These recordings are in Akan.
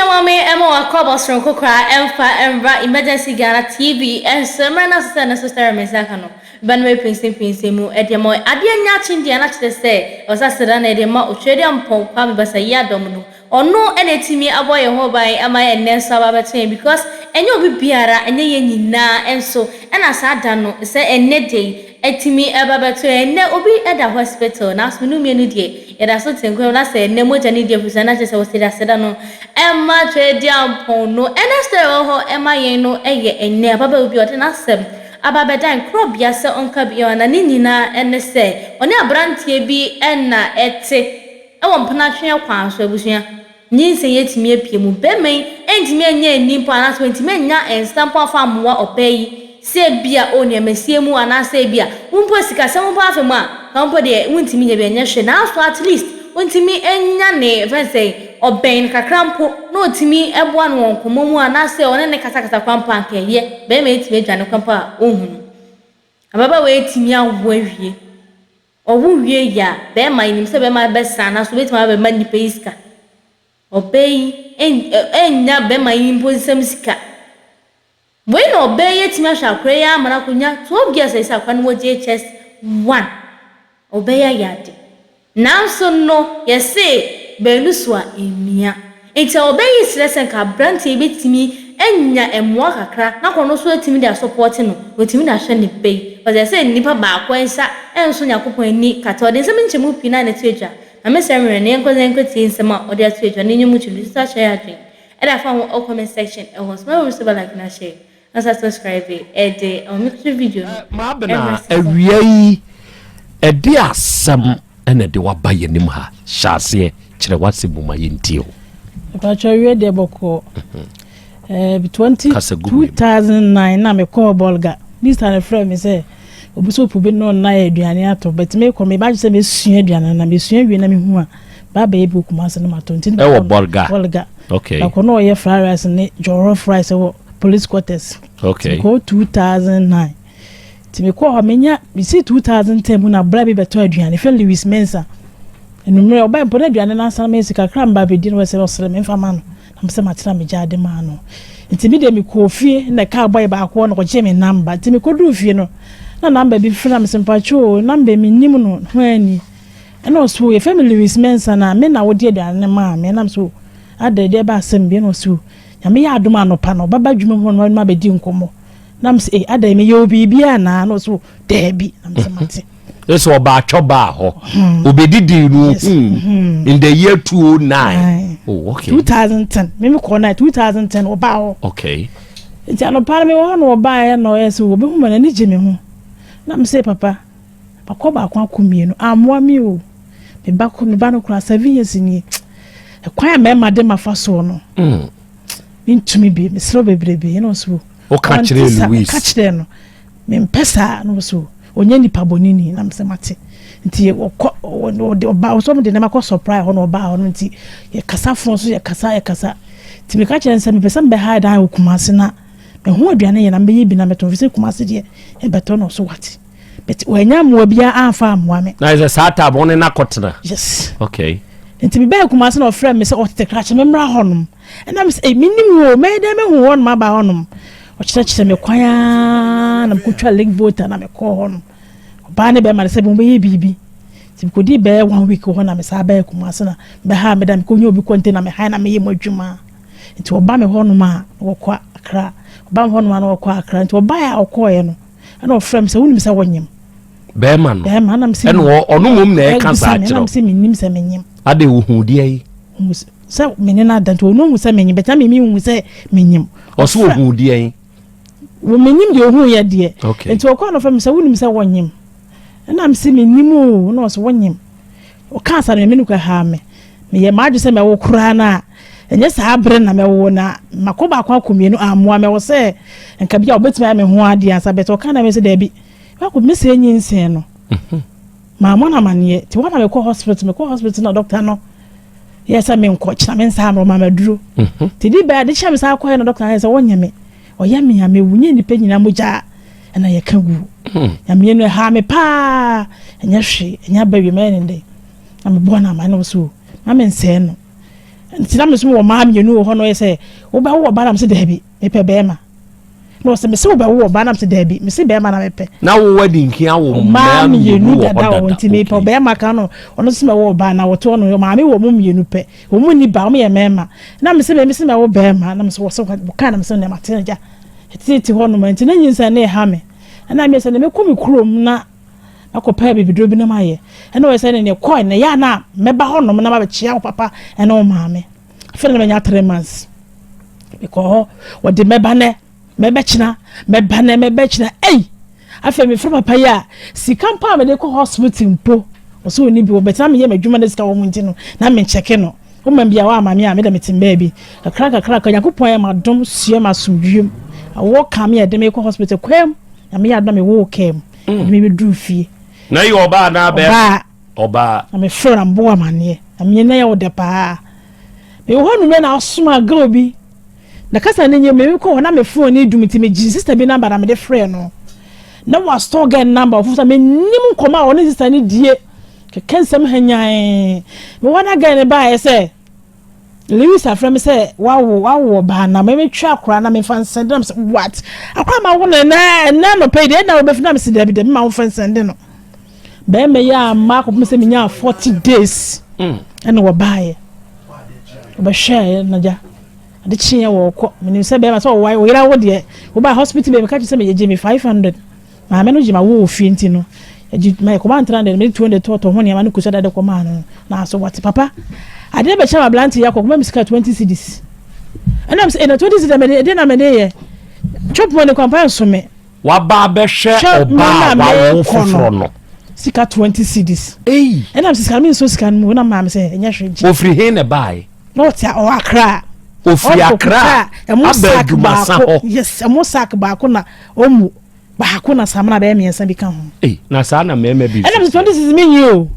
Abusua ma me ɛma wakɔ abɔ soronko koraa ɛmfa ɛmmra Emergency Ghana TV ɛnso mmerɛ no aso sɛ ne so sɛ me nsa ka no ba no bɛpinsinpinsin mu ɛde ma adeɛ nya akye deɛ na kyerɛ sɛ ɔsɛ aseda na ɛde ma Otwedeampɔn Kwame Basayi Adɔm no. Ɔno ɛna ɛtumi abɔ yɛn ho ban ama ɛnnɛ nso aba abɛto yɛn, because ɛnyɛ obi biara, ɛnyɛ yɛn nyinaa nso ɛna saa da no sɛ ɛnnɛ de yi ɛtumi ɛba bɛto yɛn. Ɛnnɛ obi ɛda hospital, nanso menu mmienu deɛ yɛda so te nkwa mu, na sɛ ɛnnɛ mogya ne deɛ fusua na kyerɛ sɛ wɔsɛ aseda no ɛma Twedeampɔn no. Ɛnɛ story wɔ hɔ ɛma yɛn no ɛyɛ ɛnnɛ ababaawa bi a ɔde n'asɛm aba bɛdan korɔbea sɛ ɔnka bi na ne nyinaa ɛne sɛ ɔne aberanteɛ bi ɛna ɛte ɛwɔ mpenatwe kwan so. Abusua, nyinsɛn yɛtumi apue mu, bɛrima yi ɛntumi anya ani mpo anaasɛ ɔntumi anya nsa mpo afa amoa ɔbaa yi sɛ bia o nneɛmasie mu anaasɛ bia wompo sikasɛm mpo afa mu a ka mpo deɛ wontumi nya bi ɛnyɛ hwɛ, nanso at least wontumi anya ne fɛn sɛ ɔbɛn kakra mpo na ɔtumi ɛboa no wɔ nkɔmmɔ mu anaasɛ ɔne ne kasakasa kwan mpo anka ɛyɛ. Bɛrima yi tumi adwane kwan mpo a ɔnhu no. Ababaawa yi tumi awo awie, ɔwo wie yi a, bɛrima yi nim sɛ bɛrima bɛsa anaasɛ obɛtumi abɛma nipa yi sika. Ɔbaa yi ɛnnya bɛrima yi mpo nsam sika. Wei na ɔbaa yi atumi ahwɛ akora yi ama no akɔnya 12 years a sɛ akora no wɔ JHS 1. Ɔbaa yi ayɛ ade, nanso no yɛse baanu so a emia, nti ɔbaa yi srɛ sɛ nka aberanteɛ yi bɛtumi anya mmoa kakra na kɔ no so atumi de asupɔɔte no, otumi de ahwɛ ne ba yi ɔsɛ sɛ nnipa baako nsa ɛnso Nyankopɔn ani kata. Ɔde nsɛm nkyɛmu pii na ne to adwa na mesrɛ mmerɛ ne yɛnkɔ sɛ yɛnkɔtie nsɛm a ɔde ato adwa ne nnwom kyɛm sisa kyerɛ yɛ adwene ɛde afa ho ɔ comment section ɛhɔ so. Mɛwɔ so bɛ like na share na sa subscribe ɛde ɔmo mekɔhwɛ video no. Maabena, awia yi ɛde asɛm ɛna ɛde waba yɛn anim ha. Hyɛ aseɛ kyerɛ w'asɛm mu ma yɛntie o. Mpatwa, wie deɛ bɔkɔɔ. 20 Kasa gu mu. 2009 na mekɔɔ Bolga. Mr no frɛ me sɛ obi sɛ opu bi no na yɛ aduane atɔ, but mekɔ meba gye sɛ mesua aduane na mesua wie na mehu a baabɛyɛ bi wɔ Kumase no matɔ nti. Ɛwɔ Bolga? Bolga. Okay. Bakɔ na ɔyɛ fried rice ne jollof rice wɔ police quarters. Mekɔɔ 2009 nti mekɔɔ hɔ menya mesi 2010 mu na bra bi bɛtɔ aduane fɛ Louis Mensa enumere. Ɔbaa mpo na aduane no ansa na mesi kakra mba abɛdi no, wɔ sɛ ɔsrɛ me mfa ma no na mesɛ matena megya ade maa no. Nti mi deɛ mekɔɔ fie na kaa bɔyɛ baako hɔ na ɔgye me number, nti mekɔduruu fie no na number bi frɛ me sɛ, "Mpatwo o, number mi nim no ho ani." Ɛna ɔso, "Yɛfrɛ me Louis Mensa na me na wode aduane no maa me." Ɛnam so ada deɛ ɛba asɛm bi, ɛna ɔso Nyame yɛ adom anɔpa no ɔbɛba adwuma mu hɔ no ma bɛdi nkɔmmɔ na mesɛ, "Eh, ada meyɛ wo biribi anaa?" Na ɔso, "Daabi." Na mesɛ, "Mate." Ɛsɛ ɔba atwɔ baa hɔ obɛdidi no in the year 209? Aye. Oh, okay. 2010 meme kɔɔ na 2010 ɔbaa hɔ. Nti anɔpa no mewɔ hɔ na ɔbaeɛ na ɔyɛ sɛ wɔbɛhu ma n'ani gye me ho na mesɛ, "Papa, bakɔ baako akɔ mmienu ammoa me o. Meba kɔ meba no koraa 7 years nie. Ɛkwan a mmarima de ma fa soɔ no, mentumi bi. Mesrɛ wo bebrebe." Ɛna ɔso Woka kyerɛɛ Louis? Ka kyerɛɛ no mempɛ saa na ɔso ɔnyɛ nipa bɔne ni na mesɛ mate. Nti ɔkɔ ɔde ɔba ɔsɔ mo de nneɛma kɔ supply hɔ na ɔbaa hɔ no, nti yɛkasa phone so, yɛkasa yɛkasa, nti meka kyerɛ no sɛ mepɛ sɛ mebɛha dan wɔ Kumase na meho aduane yɛ na mebɛyɛ bi na mɛtɔn fi sɛ Kumase deɛ ɛbɛtɔ no so wate, but wanya mmoa biara amfa ammoa me. Na ɛsɛ saa tab wo ne no akɔtena? Yes. Nti mebɛɛ Kumase na ɔfrɛ me sɛ ɔtete krakye memmra hɔnom. Ɛna mesɛ, "Ei, menim wo, mɛyɛ dɛn mehu hɔnom aba hɔnom?" Ɔkyerɛkyerɛ me kwan aa na mekɔtwa Lake Volta na mekɔɔ hɔnom. Ɔbaa ne bɛrima no sɛ mobɛyɛ biribi, nti mekɔdii bɛyɛ one week wɔ hɔ na mesaa bɛyɛ Kumase na mebɛha meda mekɔnya obi container mehan na meyɛ mu adwuma. Nti ɔba me hɔnom a na wɔkɔ Akra, ɔba me hɔnom a na wɔkɔ Akra. Nti ɔbaeɛ a ɔkɔɔɛ no ɛna ɔfrɛ me sɛ, "Wonim sɛ wɔnyem?" Bɛrima no? Bɛrima na mesɛ Ɛna ɔno mmom na ɛka saa ɛbisa me, kyerɛ ɛna wo? mesɛ mennim sɛ menyem. Ade wohu deɛ yi? Hu sɛ mene no ada, nti ɔno hu sɛ menyim, bɛtɛ me mehu sɛ menyim. Ɔso ohu deɛ yi? Wɔ menyim deɛ ɔhu yɛ deɛ. Nti ɔkɔ no fɛ me sɛ, "Wonim sɛ wɔnyem?" Ɛna me sɛ, "Menim o." Na ɔsɛ wɔnyem. Ɔka sa no me no kɔ ha me meyɛ maadwe sɛ mɛwo koraa no a ɛnyɛ saa bere na mɛwo na makɔ baako akɔ mmienu ammoa mɛwo sɛ nka bi a ɔbɛtumi ayɛ me ho adeɛ ansa, bɛtɛ ɔka na me sɛ daabi, wakɔ mesɛ nyinsɛn no maamɔ no amanneɛ. Nti wɔn na mekɔ hospital, mekɔ hospital na doctor no yɛ sɛ menkɔ kyena me nsa amorɔ ma maduro. Nti di bɛɛ ade kyerɛ me saa akɔyɛ na doctor no yɛ sɛ wɔnyɛ me, ɔyɛ me a mewu nyɛ nipa nyinaa mogya ɛna yɛka gu. Nyameɛ no ɛha me paa, ɛnyɛ hwee, ɛnyɛ aba wie mɛyɛ ne dɛn na meboa no ama ne so ma mensɛe no. Nti na me nso mewɔ mmaa mmienu wɔ hɔ na ɔyɛ sɛ wobɛwo ɔbaa na mese daabi mepɛ bɛrima. Na ɔsɛ mese wobɛwo ɔbaa na mese daabi mese bɛrima na mepɛ. Na wo wadi nkin awo mmaa mmienu dada wɔ nti mepɛ ɔbɛrima ka no ɔno nso mɛwo ɔbaa na wɔte hɔ no maame wɔ mu mmienu pɛ wɔn mu ni ba wɔn yɛ mmarima na mese mɛ mese mɛwo bɛrima na mese wɔsɛ wɔka na mese na mate na gya ɛtete hɔ nom nti na nyinsɛn ne ɛha me ɛna meyɛ sɛ na mekɔ me kurom na Makɔpɛ abibiduro bi na mayɛ. Ɛna ɔyɛ sɛ ne ne kɔe na ɛyɛ a na mɛba hɔnom na mabɛkyea wo papa ɛne wo maame. Afei na manya 3 months. Mekɔ hɔ, wɔde mɛba nɛ, mɛbɛkyena, mɛba nɛ, mɛbɛkyena. Ei! Afei mefrɛ papa yi a, sika mpo a mede kɔ hospital mpo, ɔsɛ ɔni bi wɔ bɛtena meyɛ m'adwuma na sika wɔ mu nti no, na menkyɛke no. Woma bi a woama me a, meda mete baabi. Kakra kakra kakra, Nyankopɔn ayɛ m'adom sua m'asomdwuem. Awɔ ka me a ɛde me kɔ hospital kwam. Na meyɛ adom na mewoo kaa mu. Ɛde me bɛduru fie. Na yɛ ɔbaa anaa bɛrima? Ɔbaa. Ɔbaa. Na mefrɛ na mebɔ amaneɛ. Na menyɛ na yɛ wo dɛ paa. Mewɔ hɔ numɛ na asoma girl bi. Na kasa ne nyɛ me kɔ hɔ na me phone ne dum nti megye sister bi number na mede frɛ no. Na wa store girl number ɔfo sɛ menim nkɔmɔ a ɔne sister ne die. Kɛkɛ nsɛm hanyan. Mewɔ hɔ na girl ne baeɛ sɛ Lewis afrɛ me sɛ wawo wawo ɔbaa na mɛmɛtwa akora na mefa nsɛnde na mesɛ what akora ma wo no ɛnɛ ɛnɛ anɔpɛ yi deɛ ɛna wobɛfi na mesɛ dabi dabi ma wo fa nsɛnde no bɛrima yi a mma akɔpem sɛ menyaa 40 days ɛna wɔbaeɛ wɔbɛhwɛɛ na gya ade kyeeɛ wɔkɔ menim sɛ bɛrima sɛ ɔwae ɔyera wo deɛ wobaa hospital bɛɛ meka kyerɛ sɛ meyɛgye me 500 maame no gye ma wo wɔ fie nti no ɛgye ma ɛkɔma 300 mede 200 tɔɔtɔ ho nneɛma no kusa dade kɔmaa no na so wɔte papa adeɛ bɛkyɛ ma aberante yi akɔ kɔma me sika 20 cedis ɛnam sɛ ɛna 20 cedis mede ɛdeɛ na mede yɛ chop money kwampa nso me Waba abɛhwɛ ɔbaa a wawo foforɔ no. Sika 20 cedis. Ei. Ɛnam sɛ sika mi nso sika no mu na maame sɛ ɛnyɛ hwee gye. Ofiri he na ɛbaeɛ? Na ɔte ɔwɔ Accra. Ofiri Accra aba Adwumasa hɔ. Yes, ɛmo sack baako na ɔmu baako na samina bɛyɛ mmiɛnsa bi ka ho. Ei, na saa na mmarima bi. Ɛnam sɛ 20 cedis mi nyi o.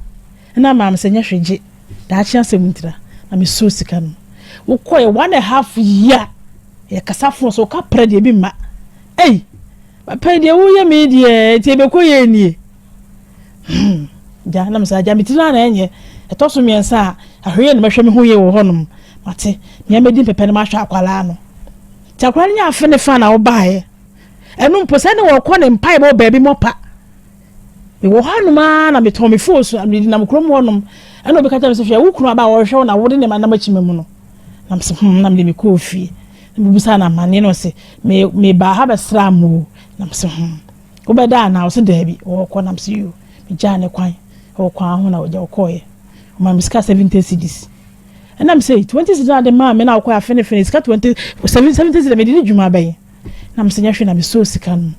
Ɛna maame sɛ ɛnyɛ hwee gye. Daakye asɛm ntira na me so sika no. Wokɔɛ 1.5 year yɛ kasa fo so ka prɛ deɛ bi mma. Ei! Papa yi deɛ woyɛ me yi deɛ nti ɛbɛkɔ yie nie. Hmm, gya na mesɛ agya me tiri na ɛnyɛ. Ɛtɔ so mmiɛnsa a, ahwɛ yie na mɛhwɛ me ho yie wɔ hɔnom. Mate, mea mɛdi mpɛpɛ no mahwɛ akwadaa no. Nti akwadaa no nyɛ afe ne fa na wobaeɛ. Ɛno mpo sɛ ne wɔkɔ ne mpaebɔ baabi mɔpa. Mewɔ hɔnom ara na metɔn me phone so, mede nam kurom hɔnom. Ɛna obi ka kyerɛ me sɛ hwɛ wo kunu aba a ɔrehwɛ wo na wode nneɛma nam akyima mu no. Na mesɛ hmm na mede mekɔɔ fie. Na mebisaa no amanneɛ na ɔse me mebaa ha bɛsraa mo o. Na mese hmm wobɛda anaa? Ɔse daabi ɔɔkɔ. Na mese yoo. Megyaa ne kwan wɔ kwan ho na ɔgya ɔkɔɔeɛ. Ɔmaa me sika 70 cedis. Ɛna mese 20 cedis na ade maa me na wokɔɛ afenefene sika 20 70 cedis mede di dwuma bɛn? Na mese nyɛ hwee na mesɔɔ sika no mu.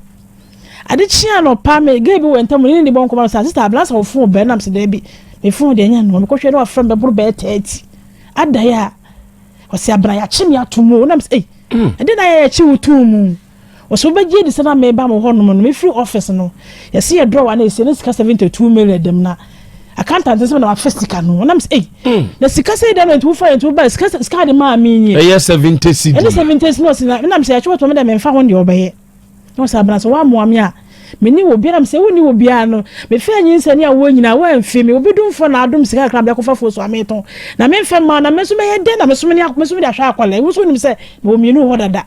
Ade kyee anɔpa me girl bi wɔ ntam ne ne bɔ nkɔmmɔ na ɔse sister abena sɛ wo phone bɛn? Na mese daabi me phone deɛ ɛnyɛ no. Mekɔhwɛ na wafrɛ me bɛboro bɛyɛ 30. Adae a ɔsɛ abena yɛakye me ato mu o nam sɛ ei ɛde na yɛakye wo too mu ɔsɛ wobɛgye adi sɛ na meba mo hɔnom no mefiri office no yɛsɛ yɛ drawer na ɛsie ne sika 72 million dɛm na accountant sɛ na wafa sika no nam sɛ ei na sika sɛ dɛm na nti wofa nti woba sika sika de maa me nie ɛyɛ 70 cedi ɛne 70 cedi ɔsɛ na nam sɛ yɛakye wɔtɔ me dɛ memfa ho deɛ ɔbɛyɛ na ɔsɛ abena sɛ woamoa me a mene wɔ biara sɛ wonni wɔ biara no mefɛ nyinsɛ ne awoɔ nyinaa woamfi me obi domfoɔ na adom sika kakra mede akɔfa fuo so a metɔn na memfɛ mma na me nso mɛyɛ dɛn na meso mede ahwɛ akwadaa wo nso wonim sɛ mewɔ mmienu wɔ hɔ dada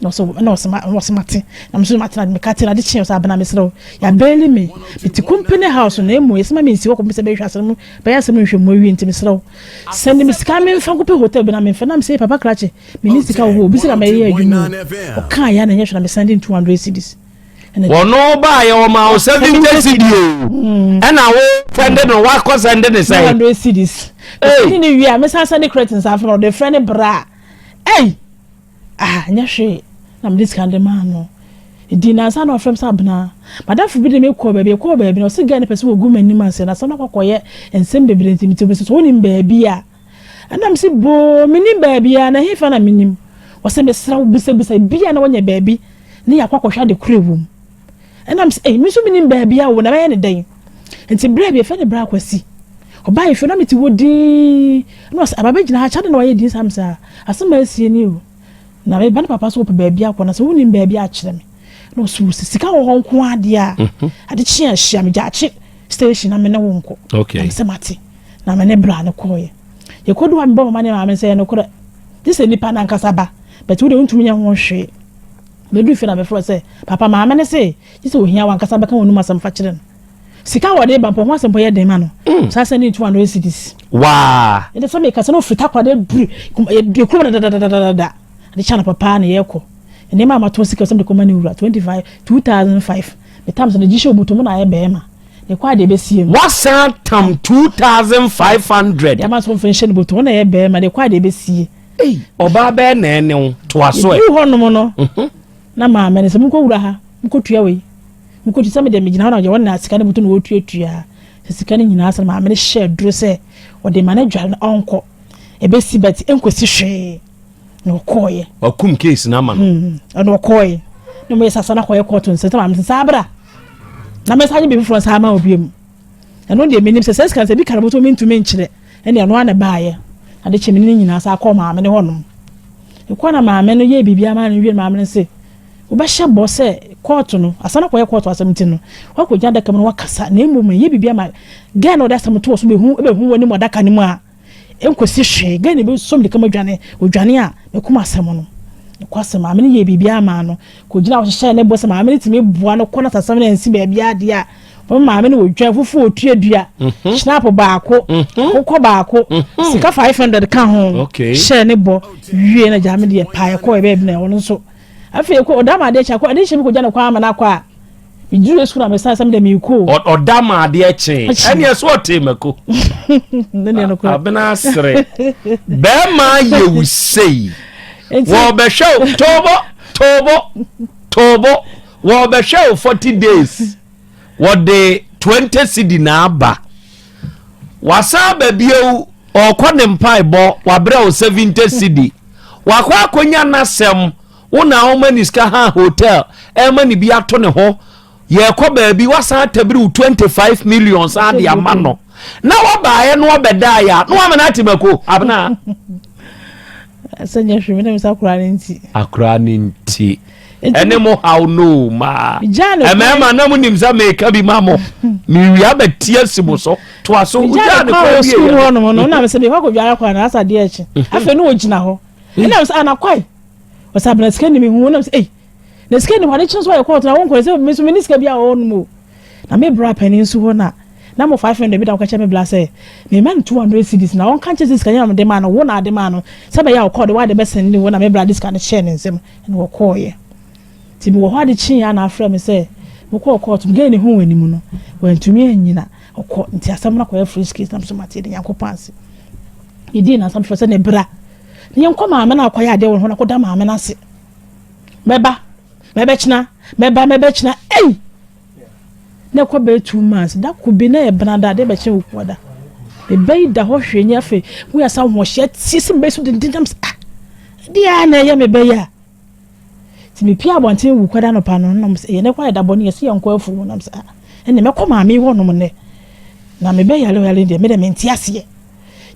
na ɔsɛ mate na meso mate na meka te na de kyeɛ sɛ abena mesrɛ wo yɛabɛli me mete company house na emu yɛsɛ ma mensi hɔ kɔpem sɛ bɛhwɛ asɛm bɛyɛ asɛm nhwɛ mu awie nti mesrɛ wo sɛne me sika memfa nkɔpɛ hotel bi na memfɛ na mesɛ papa krakye menni sika wɔ hɔ obi sɛ na mɛyɛ adwuma o ɔkaa yɛ na ɛnyɛ hwɛ na mesɛnde 200 cedis. Wɔno baayɛ wɔma wo 70 cedi o ɛna wo sɛnde no wakɔ sɛnde ne sɛn 200 cedis ɛne ne wie a mesan sɛnde credit nsa afei na ɔde frɛ ne bra ei ah nyɛ hwee na mede sika de maa no ɛdi nansa na ɔfrɛ m sɛ abena madamfo bi de me kɔɔ baabi ɛkɔɔ baabi na ɔse gɛ ne pɛ sɛ wɔgu m'anim ase na sɛ no akɔkɔyɛ nsɛm bebree nti mete sɛ wonim baabi a ɛna mese boo menim baabi a na hefa na menim ɔsɛ mesrɛ wo bisabisa bia na wanya baabi ne yɛakɔ akɔhwɛ ade koro wɔ mu ɛna mese ei me nso menim baabi a wo na bɛyɛ ne dɛn nti berɛ bi ɛfɛ ne berɛ akwasi ɔbaa yɛ fie na mete hɔ dinn na ɔsɛ aba bɛgyina ha kyade na wayɛ din saa mesɛ asɛm a asie ni o na meba ne papa so wɔpɛ baabi akɔ na sɛ wonim baabi akyerɛ me na ɔsɛ wo sɛ sika wɔ hɔ nko adeɛ a ade kye a hyia me gyaakye station na me ne wo nkɔ na mesɛ mate na me ne bra no kɔɔyɛ. Yɛkɔdu hɔ a mebɔ mama ne maame sɛ ɛyɛ nokorɛ gye sɛ nipa no ankasa ba but wo deɛ wontumi nyɛ ho hwee. Meduru fie na mefrɛ sɛ papa maame no se gye sɛ ohia wankasa bɛka wɔn asɛm fa kyerɛ no. Sika a wɔde ba mpo ho asɛm mpo yɛ den ma no. Saa sɛ ne 200 cedis. Waa. Ɛnti sɛ meka sɛ na ofiri Takoradi aduru yɛduru kurom dadadadadada. Ade kye anɔpa paa na yɛkɔ. Nneɛma a matɔn sika sɛ mede kɔma ne wura 25 2005. Metam sɛ ne gye hyɛ obutu mu na ayɛ bɛrima. Ne kɔ adeɛ bɛsie mu. Wasan tam 2500. Deɛ ama so mfa nhyɛ ne bɔtɔ mu na ɛyɛ bɛrima de kɔ adeɛ bɛsie. Ei, ɔbaa bɛɛ na ɛne wo toa so ɛ. Yɛduru hɔnom no, na maame no sɛ monkɔ wura ha, monkɔtua wei. Monkɔtua sɛ medeɛ megyina hɔ na wɔne na sika no bɔtɔ na wɔtuatua. Sɛ sika no nyinaa sɛ maame no hyɛ aduro sɛ ɔde ma no adware no ɔnkɔ. Ɛbɛsi but ɛnkɔsi hwee. Na ɔkɔɔyɛ. Wakum case no ama no. Ɛna ɔkɔɔyɛ. Na ɔmo yɛ sasa na kɔyɛ kɔɔto nsɛ sɛ maame sɛ saa bra. Na mɛsa nye biribi foforɔ nsa ama obi mu. Ɛno deɛ menim sɛ sɛ sika no sɛ bi ka no bɔtɔ mentumi nkyerɛ. Ɛne ɛno ana baayɛ. Ade kye me ne nyinaa sa akɔ maame ne hɔnom. Ɛkɔ na maame no yɛ biribi ama no wie maame no se wobɛhyɛ bɔ sɛ kɔɔto no asa no kɔyɛ kɔɔto asɛm nti no wakɔgya adaka mu no wakasa na mmom yɛ biribi ama gɛɛ na ɔde asɛm to wɔ so bɛhu bɛhu wɔ anim adaka no mu a ɛnkɔsi hwee gɛɛ na ɛbɛsɔm de kama dwane odwane a mɛkum asɛm no ɛkɔ asɛm maame no yɛ biribi ama no kɔgyina ɔhyehyɛ ne bɔ sɛ maame no tumi boa no kɔ na asɛm no ansi baabi adeɛ a wɔn maame no wɔdwan fufuo otua dua schnapps baako akokɔ baako sika 500 ka ho hyɛ ne bɔ wie na gya me deɛ paa ɛkɔ ɛbɛɛ bi na ɔno nso afei kɔ ɔda ma adeɛ kyɛ akɔ adeɛ kyɛ mi kɔ gya ne kɔ ama no akɔ a meduru sukuu na mesan sɛ mede meekɔ. Ɔda ma adeɛ kyee ɛneɛ so ɔtee mako abena sere bɛrima yɛ wo sei wɔbɛhwɛ wo toobo toobo toobo wɔbɛhwɛ wo 40 days wɔde 20 cedi na aba wasan ba bio ɔkɔ ne mpaebɔ wabrɛ wo 70 cedi wakɔ akɔnya n'asɛm wo na woma ne sika ha hotel ɛma ne bi ato ne ho yɛkɔ baabi wasan atabiri wo 25 million san de ama no na wabaeɛ no wabɛdaeɛ a na wama no ate mako abena. Sɛ nyɛ hwee mi sɛ akora ne nti. Akora ne nti ɛne mo haw no maa ɛmɛɛma na mo nim sɛ meka bi ma mo mewia bɛte asi mo so toa so. Wogyaa ne kwan wie sukuu hɔ nom no na mesɛ mekɔ akɔdware akora na asa adeɛ akyi afei ne wɔgyina hɔ ɛna mesɛ anakwae ɔsɛ abena sika ni me hu na mesɛ ei na sika ni hɔ ade kye nso ayɛ kɔɔto na wonkɔ sɛ me nso me ne sika bi a ɔwɔ nom o na me bra panin nso hɔ na mo 500 bi da wɔka kyerɛ me bla sɛ mema no 200 cedis na ɔnka nkyerɛ sɛ sika nyɛ na mede maa no wo na ade maa no sɛ bɛyɛ a ɔkɔɔ de wade bɛsɛn ne wo na me bra de sika no hyɛɛ ne nsam ɛna wɔkɔɔyɛ nti mewɔ hɔ ade kyeeɛ a na afrɛ me sɛ mokɔɔ court mu gɛɛ ne ho wɔ anim no wantumi anyina ɔkɔ nti asɛm no akɔyɛ fresh case na so mate de Nyankopɔn ase yɛdii n'asɛm frɛ sɛ ne bra ne yɛnkɔ maame no akɔyɛ adeɛ wɔ ho na kɔda maame no ase mɛba mɛbɛkyena mɛba mɛbɛkyena ei na ɛkɔ bɛyɛ 2 months da ko bi na yɛ bena da adeɛ bɛkyɛ wɔ kuada meba yi da hɔ hwee nyɛ afei woyɛ sa ahoɔhyɛ tie sɛ mebɛyɛ so denden nam sɛ ah ɛdeɛ a na ɛyɛ mebɛyɛ a nti mepie abɔnten wu kwada nɔpa no nam sɛ ɛyɛ ne kɔ ayɛ da bɔne yɛsɛ yɛnkɔ afuo nam sɛ ah ɛne mɛkɔ maame hɔ nom nnɛ na mebɛ yare yare deɛ mede mente aseɛ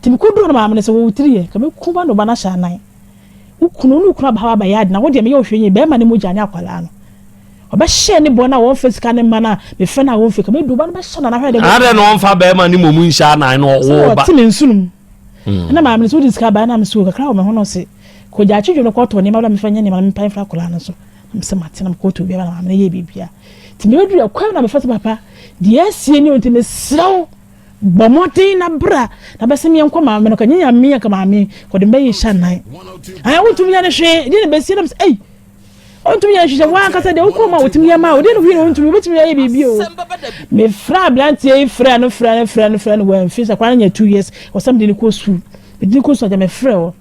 nti mekɔduru no maame no sɛ wɔwo tiri yɛ ka mɛku ba no ba no ahyɛ anan wo kunu ne wo kunu aba ha aba yɛ ade na wo deɛ meyɛ wo hwɛ yie bɛrima ne mogya ne akwalaa no ɔbɛhyɛ ne bɔ no a wɔmfa sika ne mma no a mefrɛ no a wɔmfa ka mɛdu ba no bɛhyɛ nana hwɛ de. Adɛn na ɔmfa bɛrima ne mmom nhyɛ anan no ɔwo ba? Sɛ ɔte me nsonom ɛna maame no sɛ wode sika baa na mesɛ kakra wɔ me ho no se kɔgya atwidwo no kɔtɔ nneɛma bla mefa nyɛ nneɛma no mepa mfa akwadaa no so na mesɛ mate na mekɔtɔ biara na maame no yɛ biribia nti mebɛduru ɛkwan na mefa sɛ papa deɛ asie ne nti mesrɛ wo bɔ mmɔden na bra na bɛsɛ meɛnkɔ maame no ka nyɛ nyame anka maame kɔde mbɛyɛ hyɛ anan ayɛ wontumi yɛ no hwee deɛ ne bɛsie na mesɛ ei ɔntumi yɛ hwehwɛ wɔn ankasa deɛ wokɔ ma wotumi yɛ ma wo deɛ no hwee na ɔntumi wobɛtumi ayɛ biribi o. Mefrɛ aberanteɛ yi frɛ no frɛ no frɛ no frɛ no wɔamfi sɛ kwan nyɛ 2 years wɔsɛm de no kɔ sukuu mede no kɔ sukuu agya mefrɛ wɔ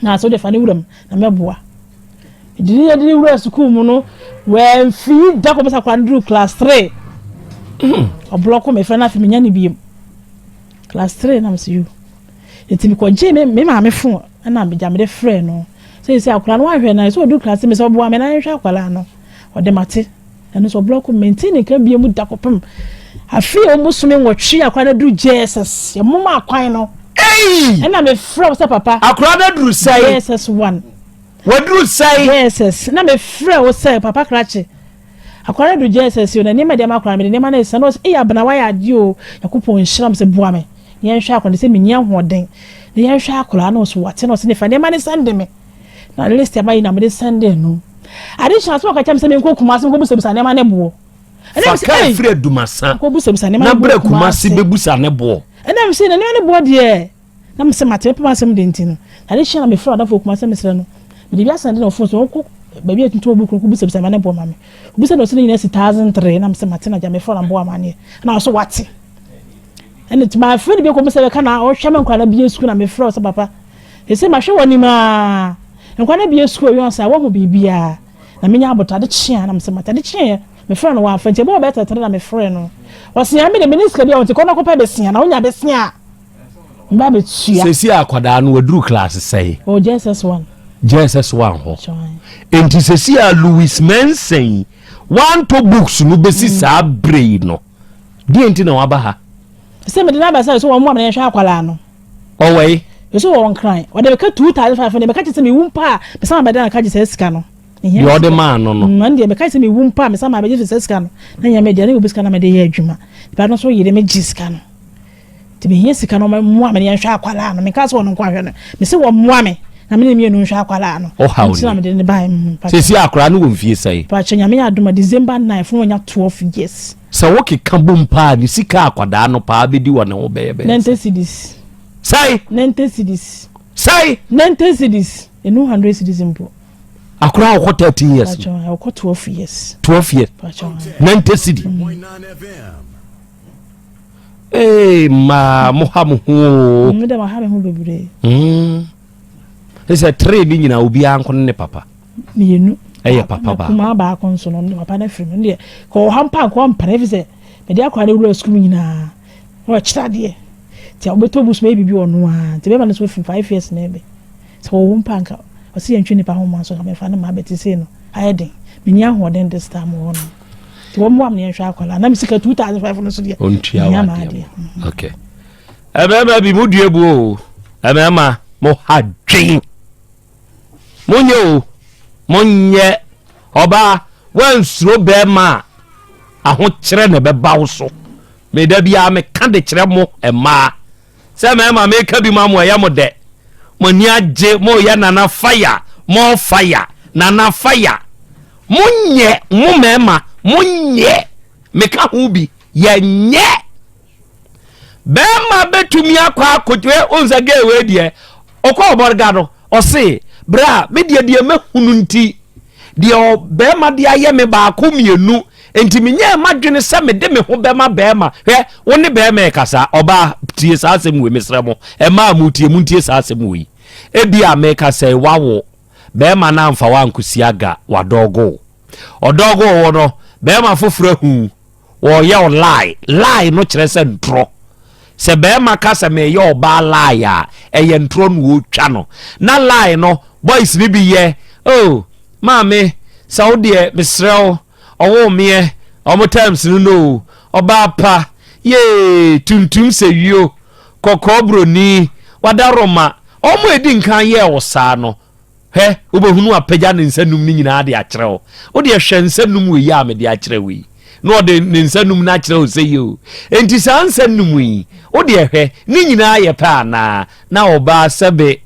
na sɛ wode fa ne wuram na mɛboa mede ne yɛde ne wura sukuu mu no wɔamfi da kɔ bɛsa kwan no duru class 3 ɔblock mefrɛ no afei menya ne biom class 3 na mesɛ yo nti mekɔgye me maame phone ɛna megya mede frɛ no sɛ akwadaa no wahwɛ na sɛ ɔdu class mi sɛ ɔboa me na nhwɛ akwadaa no ɔde mate ɛno sɛ ɔblock maintain ne nka bie mu da kɔpem afei a ɔmo some 8 akwadaa no duru JSS yɛmoma akwan no. Ɛna mefrɛ wo sɛ papa. Akwadaa no duru sɛn? JSS 1. Waduru sɛn? JSS na mefrɛ wo sɛ papa krakye akwadaa no duru JSS o na nneɛma deɛ ma akwadaa mede nneɛma no esa na ɔsɛ eyi abena wayɛ adeɛ o Nyankopɔn nhyira m sɛ boa me yɛnhwɛ akwadaa sɛ menni ahoɔden. na yɛnhwɛ akwadaa no. Ɔso wate na ɔse ne fa nneɛma ne sɛnde me na list aba yi na mede sɛnde no. Ade kyerɛ sɛ ɔka kyerɛ me sɛ menkɔ Kumase nkɔbusabisa nneɛma ne boɔ. Fa kaa firi Adumasa na bra Kumase bɛbusa ne boɔ. Ɛna me sɛ na nneɛma ne boɔ deɛ na me sɛ mate mepɛ m'asɛm de nti no. Ade kyerɛ na mefrɛ ɔdafo Kumase mesrɛ no mede bi asɛnde na ɔfon so ɔnkɔ baabi a ɛtuntun ɔbu kuro kɔbusabisa nneɛma ne boɔ ma me. Obisa na ɔsɛ ne nyinaa si 1003 na me sɛ mate na gya mefrɛ na mboa amaneɛ na ɔso wate. Ɛna nti mafrɛ no bi kɔm sɛ bɛka na ɔhwɛ me nkwadaa no bie sukuu na mefrɛ ɔsɛ papa ɛsɛ mahwɛ wɔ anim aa nkwadaa no bie sukuu ɔyɔn sɛ wɔho biribiara na menya abotɔ ade kyeɛ na mesɛ mate ade kyeɛ mefrɛ no wɔamfa nti ɛbɛwɔ bɛyɛ tɛtɛrɛ na mefrɛ no ɔsea me de mene sika bi a wɔnti kɔ na kɔpɛ bɛsia na wonya bɛsia a mba bɛtua. Sɛsi akwadaa no waduru class sɛe? Ɔwɔ JSS 1. JSS 1 hɔ. Enti sɛsi a Louis Mensah yi wantɔ books no bɛsi saa berɛ yi no Deɛ nti na waba ha? Sɛ mede no aba sɛ sɛ wɔn mmoa me na yɛnhwɛ akwadaa no. Ɔwɔ yi? Yɛsɛ wɔ Nkran. Ɔde bɛka 2,500 bɛka kyerɛ sɛ mewu mpo a mesan ma bɛda na ka gye saa sika no. Deɛ ɔde maa no no. Ɛno deɛ mɛka sɛ mewu mpo a mesan ma bɛgye saa sika no. Na nyɛ me deɛ na obi sika na mede yɛ adwuma. Nipa no nso yere me gye sika no. Nti mehia sika no mmoa me na yɛnhwɛ akwadaa no. Menka sɛ ɔno nko ahwɛ no. Mese wɔmmoa me na me ne mmienu nhwɛ akwadaa no. Ɔhaw ni. Nti na mede ne bae. Mm, Sɛsi akwadaa no wɔ mfie sɛn? Pakyɛ Nyame yɛ adom a December 9 fo wanya 12 years. Sɛ wokeka bom paa ne sika a akwadaa no paa bɛdi wɔ ne ho bɛyɛ bɛyɛ sɛn? 90 cedis. Sɛn? 90 cedis. Sɛn? 90 cedis. Ɛnu 100 cedis mpo. Akwadaa a ɔkɔ 13 years. Pakyɛ ɔkɔ 12 years. 12 years. Pakyɛ. 90 cedi. Ee mmaa mo ha mo ho o. Me dɛ ma ha me ho bebree. Mm. Sɛ three ne nyinaa obiara nko ne ne papa. Mmienu. Ɛyɛ papa baako. Kumaa baako nso no ne papa no afiri mu deɛ kɔ ɔha mpa nkɔ mpana efi sɛ mede akora ne wura sukuu nyinaa na ɔkyerɛ adeɛ nti a wobɛtɔ bus ma yɛ biribi ɔno ara nti bɛma no so afiri 5 years na ɛbɛ sɛ wɔwɔ mpa nka ɔsi yɛntwe nipa ho ma nso nka mɛfa ne ma abɛte sei no ayɛ den menni ahoɔden this time wɔ hɔ no. Nti wɔn mmoa me yɛnhwɛ akwadaa na me sika 2005 no so deɛ. Ontua wa adeɛ mu. Okay. Ɛmɛɛma bi mo dua bu o. Ɛmɛɛma mo ha dwen. Mo nyɛ o. Mo nyɛ ɔbaa wansuro bɛɛma a ahokyerɛ na ɛbɛba wo so. Meda biara meka de kyerɛ mo mmaa. Sɛ mmarima meka bi ma mo ɛyɛ mo dɛ. Mo ani agye mo yɛ nana fire more fire nana fire. Mo nyɛ mo mmarima mo nyɛ meka ho bi yɛ nyɛ. Bɛrima bɛtumi akɔ akɔtwe onsa gay wei deɛ ɔkɔ ɔbɔrega no ɔse bra me deɛ deɛ mɛhunu nti Deɛ ɔbarima de ayɛ me baako mmienu nti menyɛɛ m'adwene sɛ mede me ho bɛma barima. Hwɛ, wo ne barima rekasa. Ɔbaa, tie saa asɛm wei, mesrɛ mo. Mmaa a motie, montie saa asɛm wei. Ebia meka sɛ woawo, barima no amfa wo ankɔsi aga, wadɔɔgo wo. Ɔdɔɔgoo wo no, barima foforɔ ahu wo. Wɔreyɛ wo lie. Lie no kyerɛ sɛ ntorɔ. Sɛ bɛrima ka sɛ meyɛ ɔbaa lie a, ɛyɛ ntorɔ na ɔretwa no. Na lie no, boys no bi yɛ, oh, maame, sɛ wo deɛ, mesrɛ wo, ɔwoo meɛ, ɔmo terms no no o, ɔbaa pa, yee, tuntum sɛ wio, kɔkɔɔ broni, wadaroma, ɔmo a edi nkan yɛɛ wo saa no, Hwɛ, wobɛhunu apagya ne nsa num no nyinaa de akyerɛ wo. Wo deɛ hwɛ nsa num wei a mede akyerɛ wo yi. Na ɔde ne nsa num no akyerɛ wo sɛ yi o. Enti saa nsa num yi, wo deɛ hwɛ, ne nyinaa yɛ pɛ anaa? Na ɔbaa sɛbe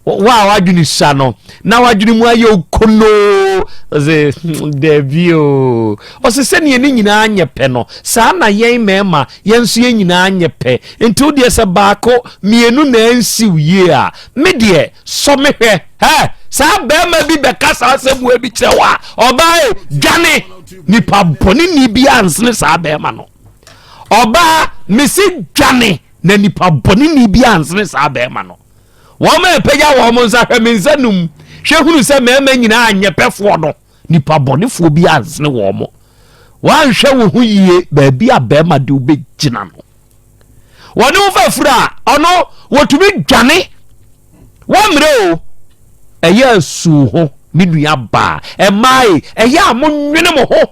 wo a w'adwene sua no, na w'adwene mu ayɛ wo konoo. Ɔse, dabi o. Ɔse sɛdeɛ ne nyinaa nyɛ pɛ no, saa na yɛn mmarima, yɛn nso yɛn nyinaa nyɛ pɛ. Enti wo deɛ sɛ baako, mmienu na ansiw yie a, me deɛ, Sɔ me hwɛ. Hɛ! Saa barima bi bɛka saa asɛm wei bi kyerɛ wo a, ɔbaa e, dwane! Nipa bɔneni bi ansene saa barima no. Ɔbaa, mese dwane! Na nipa bɔneni bi ansene saa barima no. Wɔn a ɛpagya wɔn nsa hwɛ me nsa num, hwɛ hunu sɛ mmarima nyinaa nyɛ pɛfoɔ no, nipa bɔnefoɔ bi ansene wɔn. Woanhwɛ wo ho yie, baabi a barima de wobɛgyina no. Wɔne wo fa firi a, ɔno wɔtumi dwane. Wɔmmerɛ o, ɛyɛ asu ho me nua baa. Ɛmaa e, ɛyɛ a monwene mo ho.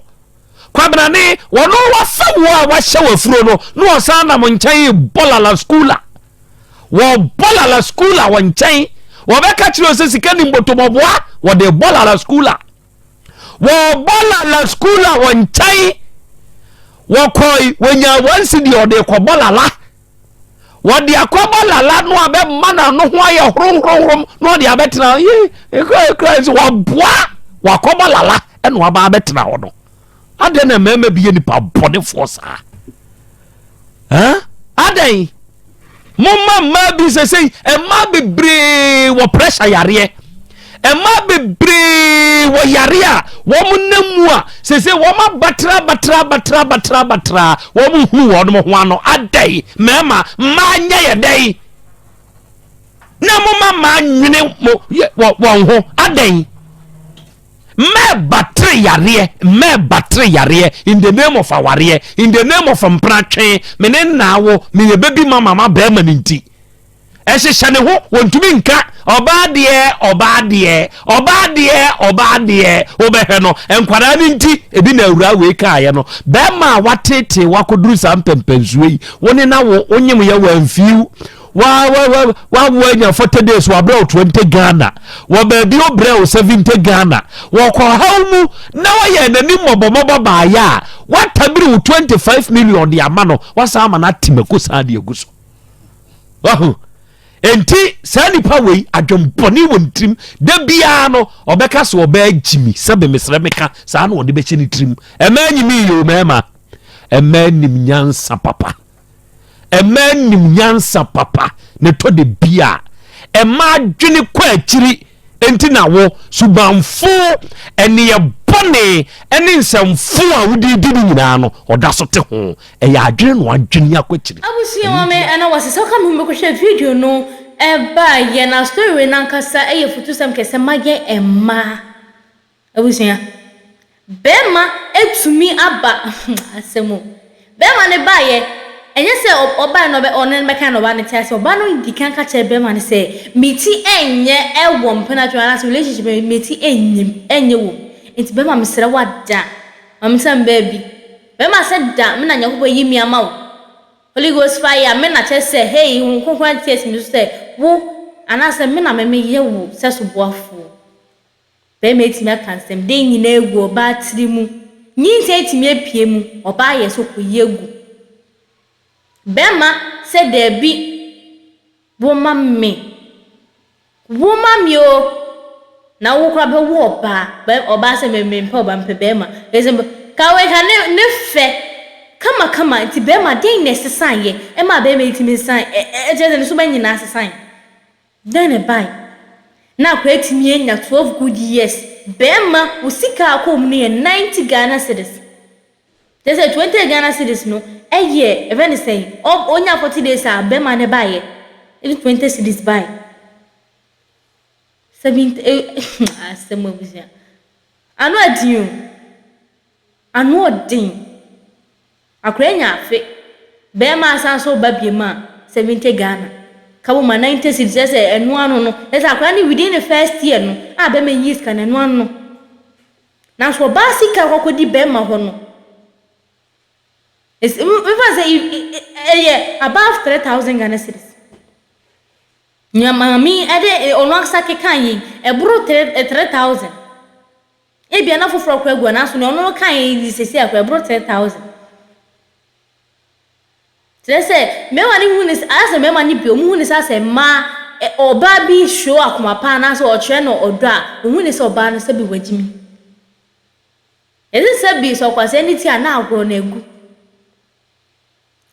Kwabenane, wɔno wafa wo a wahyɛ wafuro no, na ɔsan nam nkyɛn bɔ lala skula. Wɔbɔ lala skula wɔ nkyɛn. Wɔbɛka kyerɛ sɛ sika ni mbɔtɔmɔboa, wɔde bɔ lala skula. Wɔbɔ lala skuul a wɔn nkyɛn wɔkɔe wɔnyaa wɔn si deɛ ɔde kɔbɔ lala. Wɔde akɔbɔ lala no a bɛma n'ano ho ayɛ horohorohorom na ɔde abɛtena ye ekura ekura nso wɔboa wakɔbɔ lala ɛna waba abɛtena hɔ no. Adɛn na mmarima bi yɛ nipa bɔnefoɔ saa? Ɛn adɛn? Momma mmaa bi sɛsɛi mmaa bebree wɔ pressure yareɛ. Mmaa bebree wɔ yare a wɔn nam mu a sese wɔn abatra batra batra batra batra wɔn hunu wɔn ho ano adɛn mmarima mmaa nyɛ yɛ dɛn na mo ma mmaa nwene mo wɔn ho adɛn mmaa batere yareɛ mmaa batere yareɛ in the name of awareɛ in the name of mpratwe me ne nnaawo meyɛ bɛbi ma mama bɛrima ne nti. Ɛhyehyɛ ne ho, wɔntumi nka ɔbaa deɛ, ɔbaa deɛ, ɔbaa deɛ, ɔbaa deɛ. Wobɛhwɛ no, nkwadaa no nti, ebi na awuraa wei kaeɛ no. Bɛrima a wateetee wakɔduru saa mpɛmpɛnsoɔ yi, wo ne na wo, wonyem yɛ wamfiw. Wa wa wa wawo anya 40 days wabrɛ wo 20 Ghana. Wɔ baabi wobrɛ wo 70 Ghana. Wɔkɔ haw mu na wɔyɛ n'anim mmɔbɔmmɔbɔ baayɛ a, watabiri wo 25 million de ama no, wasan ama no ate mako san de agu so. Wahu? Enti saa nipa wei adwembɔne wɔ ne tirim. Da biara no ɔbɛka sɛ ɔbɛɛ gyimi sɛbe mesrɛ meka saa na ɔde bɛhyɛ ne tirim. Ɛmɛ nyimi yɛ o mɛɛma. Ɛmɛ nim nyansa papa. Ɛmɛ nim nyansa papa. Ne tɔ de bia. Ɛmɛ adwene kɔ akyiri. Enti na wo, subanfo, nneyɛe bɔne ne nsɛmfo a wode redi no nyinaa no, ɔda so te ho. Ɛyɛ adwene na wadwene akɔ akyiri. Abusua maame ɛna wase sɛ woka me ho bɛkɔhwɛ video no ɛbaa yɛ na story wei nankasa ɛyɛ futusɛm kɛsɛ ma yɛn mmaa. Abusua, bɛɛma atumi aba asɛm o. Bɛɛma no baeɛ, ɛnyɛ sɛ ɔbaeɛ na ɔne no bɛka na ɔbaa no te ase. Ɔbaa no di kan ka kyerɛ bɛɛma no sɛ, me ti ɛnyɛ ɛwɔ mpena twɛ anaasɛ relationship no me ti ɛnyɛ ɛnyɛ wɔ mu. Nti bɛɛma mesrɛ wo ada, ma me nsa mbaa bi. Bɛɛma sɛ da, me na Nyankopɔn ayi me ama wo. Holy Ghost fire, me na kyerɛ sɛ, hey, Honhom Kronkron ate asi me so sɛ, wo, anaasɛ me na me meyɛ wo sɛso boafoɔ. Barima atumi aka nsɛm dɛn nyinaa agu ɔbaa tiri mu. Nyinsɛn atumi apue mu, ɔbaa yɛ sɛ ɔkɔyi agu. Barima sɛ daabi wo ma me, wo ma me o, na wo koraa bɛwo ɔbaa. Ɔbaa sɛ me mempɛ ɔbaa mepɛ barima. Ɛsɛ ka wei ka ne ne fɛ kama kama nti barima dɛn na ɛsesaeɛ ɛmaa barima yi tumi sesae ɛ ɛ kyerɛ sɛ ne suban nyinaa sesae. Dɛn na ɛbae? Na akwadaa atumi anya 12 good years. Barima, wo sika a akɔ mu no yɛ 90 Ghana cedis. Kyerɛ sɛ 20 Ghana cedis no yɛ, ɛfɛ ne sɛn, ɔnya 40 days a barima no baeɛ, ɛde 20 cedis bae. 70, eh, asɛm abusua. Ano ɛden o. Ano ɔden. Akora nya afe. Bɛɛma asan so ba biom a, 70 Ghana. Ka bom a 90 cedis kyerɛ sɛ ɛno ano no, kyerɛ sɛ akora no within the first year no a bɛɛma yi sika no ɛno ano no. Nanso ɔbaa sika akɔ akɔdi bɛɛma hɔ no, it's, mfa sɛ ɛyɛ above 3000 Ghana cedis. Nea maame yi ɛde ɔno ankasa keka yi, ɛboro 3000. Ebia na foforɔ koraa gu hɔ nanso nea ɔno kaeɛ yi de seesei a koraa ɛboro 3000. Kyerɛ sɛ mmarima no hu ne sɛ ayɛ sɛ mmarima no bi wɔn hu ne sɛ asɛ mmaa ɔbaa bi show akoma pa anaasɛ ɔkyerɛ no ɔdɔ a wɔn hu ne sɛ ɔbaa no sɛbi wagyimi. Yɛse sɛbi sɛ ɔkwasea ne ti a na agorɔ no agu.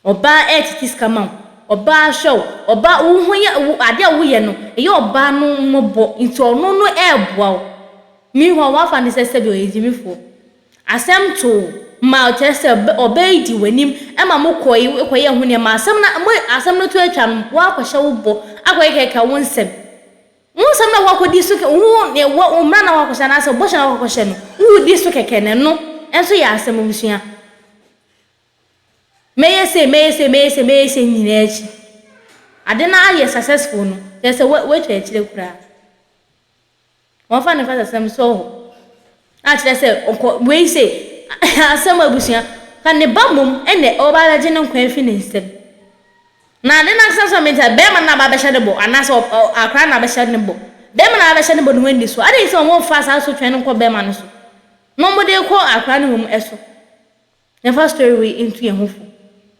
Ɔbaa ɛɛtete sika ma wo, ɔbaa hwɛ wo, ɔbaa wo ho yɛ wo adeɛ a woyɛ no ɛyɛ ɔbaa no mmɔbɔ nti ɔno no ɛɛboa wo. Meanwhile woafa no sɛ sɛbi ɔyɛ gyimifoɔ. Asɛm to wo ma kyerɛ sɛ ɔbaa yi di w'anim ɛma mo kɔe kɔyɛɛ ho nneɛma asɛm no mo asɛm no to atwa no woakɔhyɛ wo bɔ akɔyɛ kɛkɛ wo nsɛm. Wo nsɛm no a woakɔdi so kɛ wo ne wo mmara no a woakɔhyɛ anaasɛ bɔhyɛ no a woakɔhyɛ no wodi so kɛkɛ na ɛno nso yɛ asɛm abusua. Mɛyɛ sei, mɛyɛ sei, mɛyɛ sei, mɛyɛ sei nyinaa akyi, ade no ayɛ successful no, kyerɛ sɛ woatwa akyire koraa. Wɔmfa ne nkwaseasɛm nsɔ hɔ. A kyerɛ sɛ ɔkɔ wei sei, asɛm abusua, ka ne ba mmom ɛna ɔba abɛgye ne nkwa afi ne nsam. Na ade no ankasa nso a mente a, bɛrima no na aba abɛhyɛ ne bɔ anaasɛ akwadaa no na abɛhyɛ ne bɔ. Bɛrima no abɛhyɛ ne bɔ ne ho ani so. Adɛn nti na wɔmfa saa asotwe no nkɔ bɛrima no so na wɔde kɔ akwadaa no mmom so? Yɛmfa story wei ntu yɛn ho fo.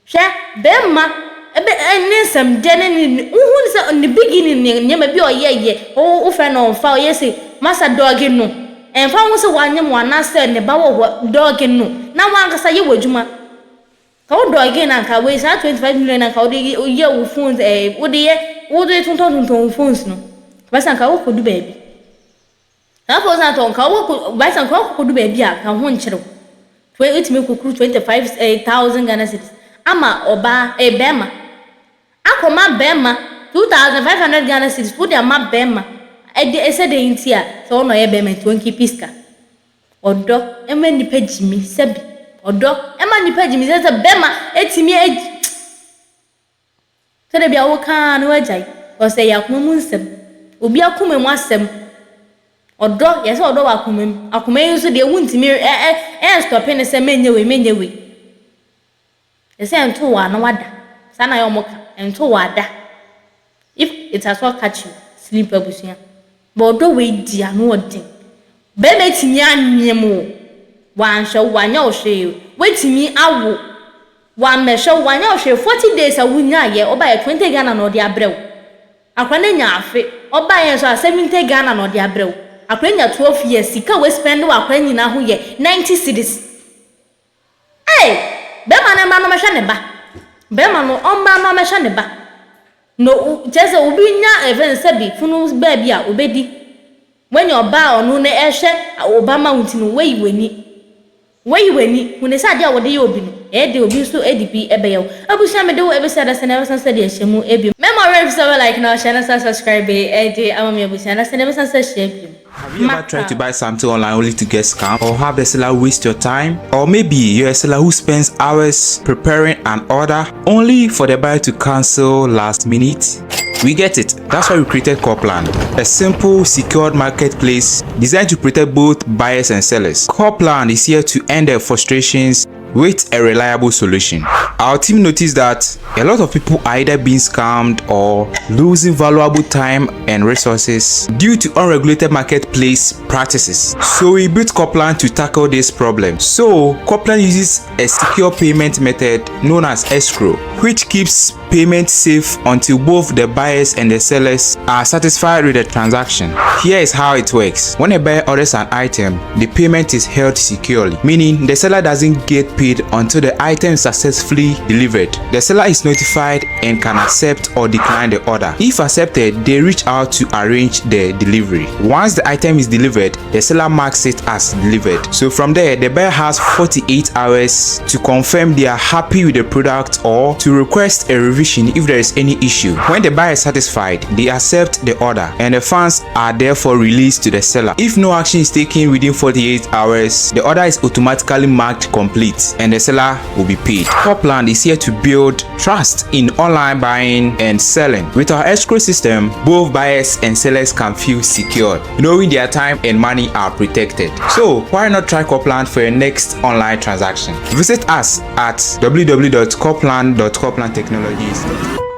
Hwɛ, bɛɛma. Ɛbɛ ne nsɛm dɛ ne ne wohu no sɛ ne beginning ne nneɛma bi a ɔyɛ yɛ wo wofrɛ no ɔmfa ɔyɛ sei masa dɔge no ɛmfa ho sɛ wanyem wo anaasɛ ne ba wɔ hɔ dɔge no na wankasa yɛ w'adwuma ka wo dɔge no anka wei saa 25 million anka wode yɛ wo phones ɛɛ wode yɛ wode tontɔn tontɔn wo phones no bɛsɛ anka wokɔdu baabi. Saa afei ɔsan tɔ nka wokɔ baisa nka wokɔdu baabi a ka ho nkyere wo. Wotumi kukuru 25,000 Ghana cedis ama ɔbaa eh bɛrima. Akɔma bɛrima 2,500 Ghana cedis wode ama bɛrima ɛde ɛsɛ dɛn nti a sɛ ɔno ɔyɛ bɛrima nti ɔnkipi sika. Ɔdɔ ɛma nipa gyimi sɛbi ɔdɔ ɛma nipa gyimi sɛ sɛ bɛrima ɛtumi agyi. Sɛ da bi a woka ara na woagyae cause ɛyɛ akoma mu nsɛm. Obi akoma mu asɛm. Ɔdɔ, yɛ sɛ ɔdɔ wɔ akoma mu. Akoma yi nso deɛ wontumi ɛ ɛ ɛnstɔpe no sɛ menyɛ wei menyɛ wei. Yɛ sɛ ɛnto wo a na wada. Saa na yɛ ɔmo ka. Ɛnto wo a da. If it has not catch you, sleep abusua. But ɔdɔ wei di ano ɔden. Bɛrima atumi anwem wo. Wanhwɛ wo, wanyɛ wo hwee. Watumi awo. Wammɛhwɛ wo, wanyɛ wo hwee, 40 days a wonyaeɛ, ɔbaeɛ 20 Ghana na ɔde abrɛ wo. Akwadaa no anya afe, ɔbaeɛ nso a 70 Ghana na ɔde abrɛ wo. Akwadaa anya 12 years, sika a waspend wɔ akwadaa nyinaa ho yɛ 90 cedis. Ei! Bɛrima no mmra na ɔmmɛhwɛ ne ba. Bɛrima no, ɔmmra na ɔmmɛhwɛ ne ba. Na o, kyerɛ sɛ obi nya ɛfɛ no sɛbi funu baabi a, ɔbɛdi. Woanya ɔbaa a ɔno na ɛhwɛ wo ba ma wo nti no, woayi w'ani. Woayi w'ani, hu no sɛ adeɛ a wode yɛ obi no, ɛyɛ den obi nso de bi bɛyɛ wo. Abusua mede wo ɛbɛsi adasa na ɛbɛsan sɛ deɛ ɛhyɛ mu bio. Mɛma wo werɛ mfi sɛ wobɛ like na wahyɛ na san subscribe de ama me abusua adasa na ɛbɛsan sɛ hyia bio. Have you ever tried to buy something online only to get scammed or have the seller waste your time? Or maybe you're a seller who spends hours preparing an order only for the buyer to cancel last minute? We get it. That's why we created Corplan, a simple, secured marketplace designed to protect both buyers and sellers. Corplan is here to end their frustrations with a reliable solution. Our team noticed that a lot of people are either being scammed or losing valuable time and resources due to unregulated marketplace practices. So we built Corplan to tackle this problem. So Corplan uses a secure payment method known as escrow, which keeps payment safe until both the buyers and the sellers are satisfied with the transaction. Here is how it works. When a buyer orders an item, the payment is held securely, meaning the seller doesn't get paid until the item is successfully delivered. The seller is notified and can accept or decline the order. If accepted, they reach out to arrange the delivery. Once the item is delivered, the seller marks it as delivered. So from there, the buyer has 48 hours to confirm they are happy with the product or to request a revision if there is any issue. When the buyer is satisfied, they accept the order and the funds are therefore released to the seller. If no action is taken within 48 hours, the order is automatically marked complete and the seller will be paid. Corplan is here to build trust in online buying and selling. With our escrow system, both buyers and sellers can feel secured, knowing their time and money are protected. So why not try Corplan for your next online transaction? Visit us at www.corplan.corplantechnologies.com.